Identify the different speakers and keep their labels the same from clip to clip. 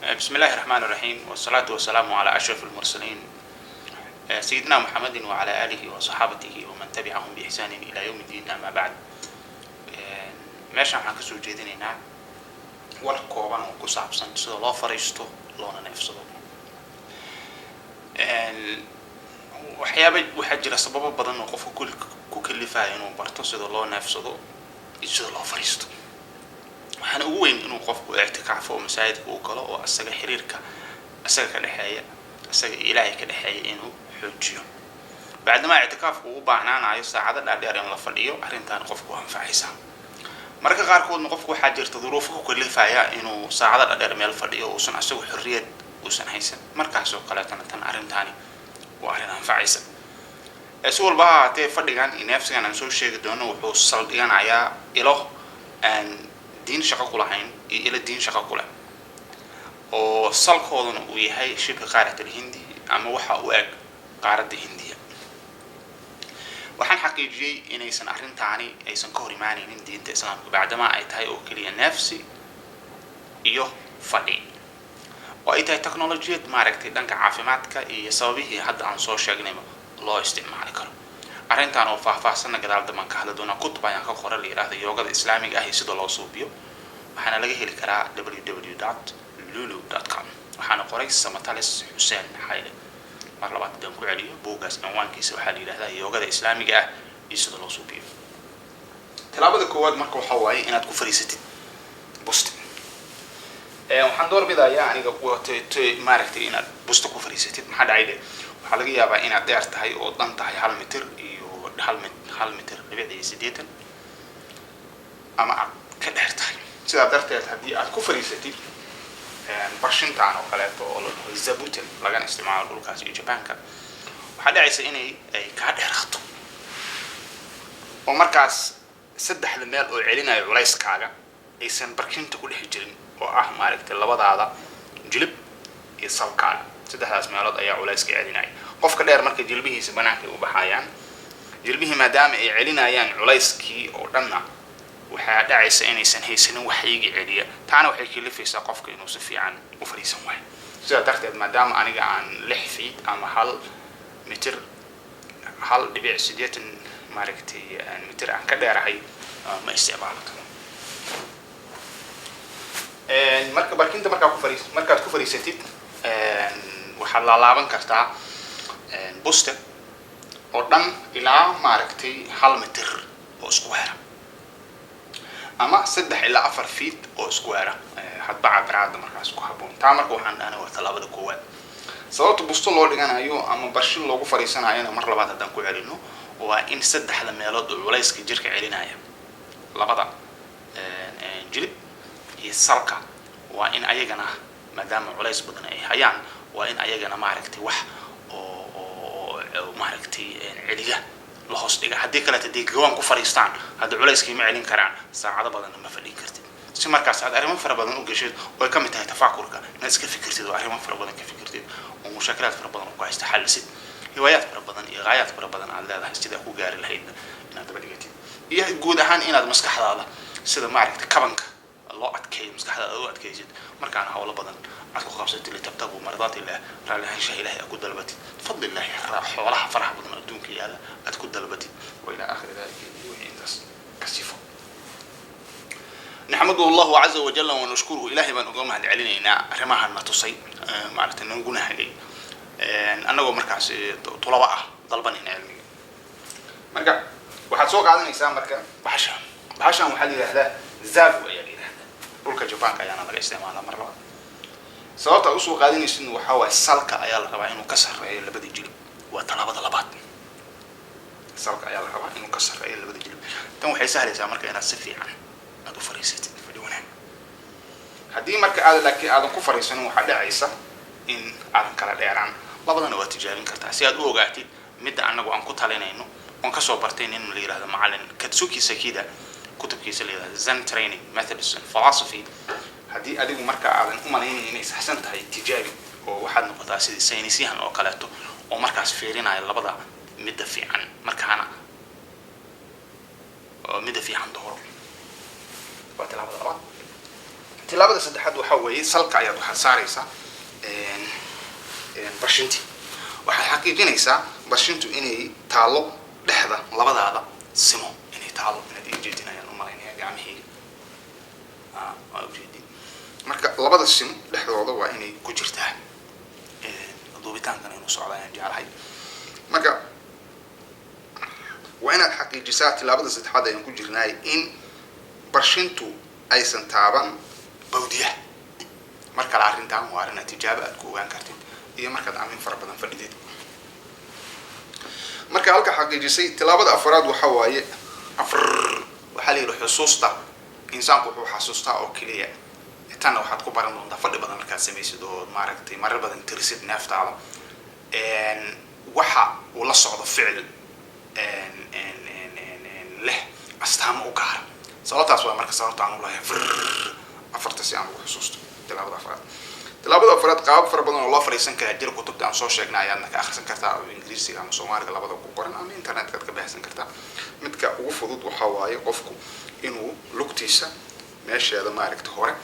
Speaker 1: بسم الله الرحمن الرحيم، والصلاة والسلام على أشرف المرسلين، سيدنا محمد وعلى آله وصحابته ومن تبعهم بإحسان إلى يوم الدين. أما بعد، meeshaan waxaan kasoo jeedinaynaa war kooban oo ku saabsan sida loo fariisto loona neefsado. Waxyaaba waxaa jira sababo badan oo qofka ku kalifayo inuu barto sida loo neefsado iyo sida loo fariisto. Waxaana ugu weyn inuu qofku ictikaafo oo masaajidka uu galo oo asaga xiriirka isaga ka dhexeeya, isaga iyo Ilaahay ka dhexeeya, inuu xoojiyo. Bacdamaa ictikaafku uu u baahnaanayo saacado dhaadheer in la fadhiyo, arrintan qofku anfacaysaa. Mararka qaarkoodna qofku waxaa jirta duruufo ku kalifaya inuu saacado dhaadheer meel fadhiyo, uusan asagu xorriyad uusan haysan. Markaasoo kaleetana tan arrintaani waa arrin anfacaysa. Si walba ha ahaatee, fadhigan iyo neefsigan aan soo sheegi doono wuxuu saldhiganayaa ilo aan diin shaqo ku lahayn iyo ilo diin shaqo ku leh, oo salkooduna uu yahay shibka qaarat alhindi ama waxa u eg qaaradda Hindiya. Waxaan xaqiijiyey inaysan arrintaani aysan ka hor imaanaynin diinta Islaamka, bacdamaa ay tahay oo keliya neefsi iyo fadhi, oo ay tahay technolojiyad maaragtay dhanka caafimaadka iyo sababihii hadda aan soo sheegnayba loo isticmaali karo. Arrintan oo faahfaahsanna gadaal dambaan ka hadli doonaa. Kutub ayaan ka qora la yidhaahda Yoogada Islaamiga ah iyo sida loo suubiyo. Waxaana laga heli karaa www.lulu.com. Waxaana qoray Samatalis Xuseen Xayle. Mar labaad haddaan ku celiyo, buuggaas cinwaankiisa waxaa la yidhahdaa Yoogada Islaamiga ah iyo sida loo suubiyo. Tallaabada koowaad marka waxaa waaye inaad ku fariisatid buste. Waxaan doorbidayaa aniga maaragtay inaad busto ku fariisatid. Maxaa dhacay de? Waxaa laga yaabaa inaad dheer tahay oo dhan tahay 1 mitir iyo 1.80 mitir ama aad ka dheer tahay. Sidaa darteed, haddii aad ku fariisatid barshintan oo kaleeto oo la dhaho zabuton, lagana isticmaalo dhulkaas iyo Jabaanka, waxaa dhacaysa inay ay kaa dheeraato, oo markaas saddexda meel oo celinayo culayskaaga aysan barkinta ku dhex jirin, oo ah maaragtay labadaada jilib iyo salkaaga. Saddexdaas meelood ayaa culayska celinaya. Qofka dheer marka jilbihiisa banaanka ay u baxayaan. Jilbihii maadaama ay celinayaan culayskii oo dhanna, waxaa dhacaysa inaysan haysanin wax iyaga celiya. Taana waxay kalifaysaa qofka inuu si fiican u fadhiisan waayo. Sidaa darteed, maadaama aniga aan 6 feet ama 1 mitir, 1.80 maaragtay mitir aan ka dheerahay, ma isticmaalo karo. Marka barkinta markaad ku fadhiisatid, waxaad laalaaban kartaa buste oo dhan ilaa maaragtay 1 mitir oo isku weera ama 3 ilaa 4 feet oo isku weera, hadba cabiraada markaas ku habboon. Taa marka waxaan dhahnay waa tallaabada koowaad. Sababta busto loo dhiganayo ama barshin loogu fadhiisanayona, mar labaad haddaan ku celino, waa in saddexda meelood oo culayska jirka celinaya, labada jilib iyo salka, waa in ayagana, maadaama culays badan ay hayaan, waa in ayagana maaragtay wax oo maaragtay celiya la hoos dhiga. Haddii kaleeto dee gawaan ku fadhiistaan, hadda culayskii ma celin karaan, saacado badanna ma fadhin kartid. Si markaas aad arrimo fara badan u geshid, oo ay ka mid tahay tafaakurka, inaad iska fikirtid oo arrimo fara badan ka fikirtid, oo mushaakilaad fara badan oo ku haysta xallisid, hiwaayaad fara badan iyo qaayaad fara badan aad leedahay sidaa ku gaari lahaydna inaad daba dhigatid, iyo guud ahaan inaad maskaxdaada sida maaragtay kabanka loo adkeeyo maskaxdaada u adkeysid, markaana hawlo badan aad ku qabsatid. Litabtaguu mardaat illah, raalli ahaanshaha Ilahay aad ku dalbatid, fadlillahi, xoolaha faraha badan oo adduunka yaala aad ku dalbatid, wa ilaa aakhiri dalika iyo wixii intaas kasii fog. Naxmaduhu allahu caza wajalla wanashkuruhu. Ilahay baan uga mahad celinaynaa arrimahan na tusay, maaragtay naguna hagay, annagoo markaas tulaba ah dalbanayna cilmiga. Marka waxaad soo qaadanaysaa marka bahashan. Bahashan waxaa la yidhahdaa zafu ayaa la yidhahdaa, dhulka Jabaanka ayaana laga isticmaalaa. Mar labaad, sababta aad usoo qaadanaysidna waxaa waaye salka ayaa la rabaa inuu ka sarreeyo labada jilib. Waa talaabada labaad. Salka ayaa la rabaa inuu ka sarreeyo labada jilib. Tan waxay sahlaysaa marka inaad si fiican aad u fariisatid fadhi wanaag. Haddii marka aad laakiin aadan ku fariisanin, waxaa dhacaysa in aadan kala dheeraan. Labadana waa tijaabin kartaa si aad u ogaatid midda annagu aan ku talinayno, oon kasoo bartay nin la yihahdo macalin Katsuki Sakida, kutubkiisa la yihahdo Zen Training Methods and Philosophy. Haddii adigu marka aadan u malaynayn inay saxsan tahay, tijaabi, oo waxaad noqotaa sidii saynisyahan oo kaleeto oo markaas fiirinaya labada midda fiican, markaana oo midda fiican dooro. Waa tilaabada labaad. Tilaabada saddexaad waxaa weeye salka ayaad waxaad saaraysaa barshintii. Waxaad xaqiijinaysaa barshintu inay taalo dhexda labadaada simo, inay taalo. Inaad ii jeedin ayaan u malaynaya gacmahayga. Waa ujeedin. Marka labada simo dhexdooda waa inay ku jirtaa. Duubitaankan inuu socda ayaan jeclahay. Marka waa inaad xaqiijisaa, tilaabada saddexaad ayaan ku jirnaay, in barshintu aysan taaban bawdiyaha. Mar kale arrintan waa arrin aad tijaabo aad ku ogaan kartid iyo markaad amin fara badan fadhidid. Marka halka xaqiijisay, tilaabada afaraad waxa waaye afar. Waxaa la yidhi xusuusta insaanku wuxuu xasuustaa oo keliya. Tanna waxaad ku baran doontaa fadhi badan markaad samaysid oo maaragtay marar badan tirisid neeftaada. Waxa uu la socdo ficil leh astaamo u gaara. Sababtaas waa marka sababta aan u lahay afarta, si aan ugu xusuusto tilaabada afraad. Tilaabada afraad, qaabab fara badan oo loo fadhiisan karaa jira. Kutubta aan soo sheegnay ayaadna ka akhrisan kartaa oo Ingiriisiga ama Soomaaliga labada ku qoran, ama internetka aad ka baahsan kartaa. Midka ugu fudud waxaa waaye qofku inuu lugtiisa meesheeda maaragta hore,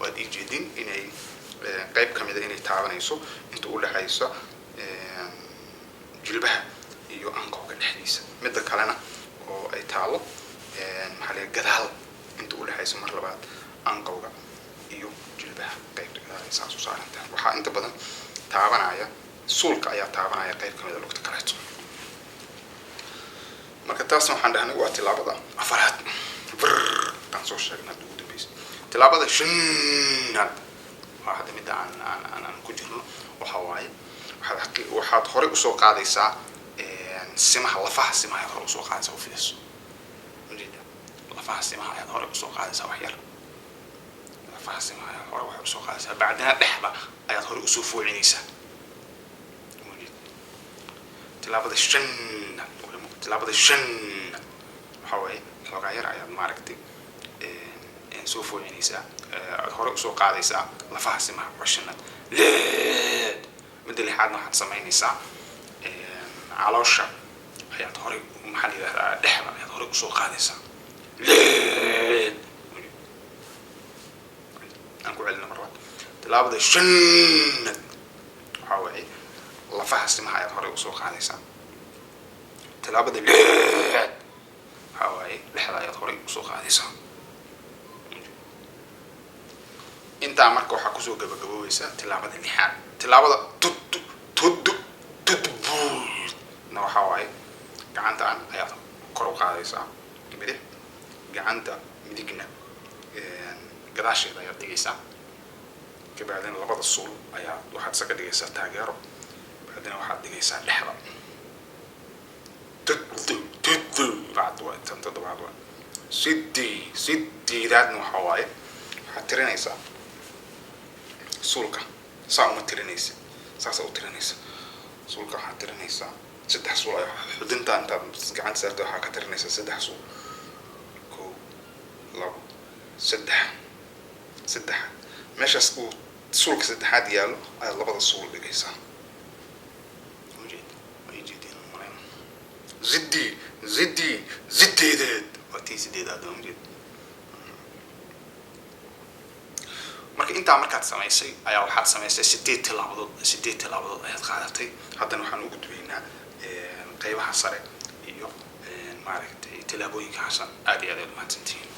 Speaker 1: waad ii jeedin, inay qayb ka mida inay taabanayso inta u dhexaysa jilbaha iyo anqowga dhexdiisa, midda kalena oo ay taalo, maxaa la, gadaal inta u dhexaysa mar labaad anqowga iyo jilbaha, qaybta gadaal ay saas u saarantahay. Waxaa inta badan taabanaya suulka ayaa taabanaya qayb ka mida lugta kaleeto. Marka taasna waxaan dhahnay waa tilaabada afaraad aan soo sheegnay. Hadda ugu dambeysay, tilaabada shanaad waa hadda midda aan ku jirno. Waxa waaye waxaad horey usoo qaadaysaa simaha, lafaha simaha ayaad hore usoo qaadaysaa. U fiirso, ujeeda, lafaha simaha ayaad hore usoo qaadaysaa wax yar. Lafaha simaha ayaad hore waxay usoo qaadaysaa, bacdina dhexda ayaad hore usoo foocinaysaa. Ujeeda, tilaabada shanaad. Tilaabada shanaad waxa waaye xoogaa yar ayaad maaragtay soo foocinaysaa, aad hore usoo qaadaysaa lafaha simaha. Waa shanaad. Lix, midda lixaadna waxaad samaynaysaa caloosha ayaad horey, maxaa la yidhahdaa, dhexda ayaad horey usoo qaadaysaa. Lix, aan ku celina mar labaad. Tilaabada shanaad waxaa waaye lafaha simaha ayaad horey usoo qaadaysaa. Tilaabada lixaad waxaa waaye dhexda ayaad horey usoo qaadaysaa. Intaa marka waxaa kusoo gabagaboobaysa tilaabada lixaad. Tilaabada tud tud tudbuudna waxaa waaye gacantaan ayaad kor u qaadaysaa bidix, gacanta midigna gadaasheeda ayaad dhigaysaa. Kabacdina labada suul ayaa waxaad isaga dhigaysaa taageero. Bacdina waxaad dhigaysaa dhexda. Toddobaad waa tan, toddobaad waa sideedaadna waxaa waaye waxaad tirinaysaa suulka. Saa uma tirinaysa, saasaa u tirinaysa suulka. Waxaad tirinaysaa saddex suul ayaa xudinta intaad gacanta saarta waxaa ka tirinaysaa saddex suul: kow, labo, saddex. Saddex meeshaas uu suulka saddexaad yaallo ayaad labada suul dhigaysaa. Ujeed, waa ii jeedin malayn. Zidii sideedeed waa tii sideedaad, waa ujeed. Marka intaa markaad samaysay ayaa waxaad samaysay sideed tilaabadood. Sideed tilaabadood ayaad qaadatay. Haddana waxaan u gudbaynaa qeybaha sare iyo maaragtay tilaabooyinka xasan. Aad iyo aad ayaad umahadsantihiin.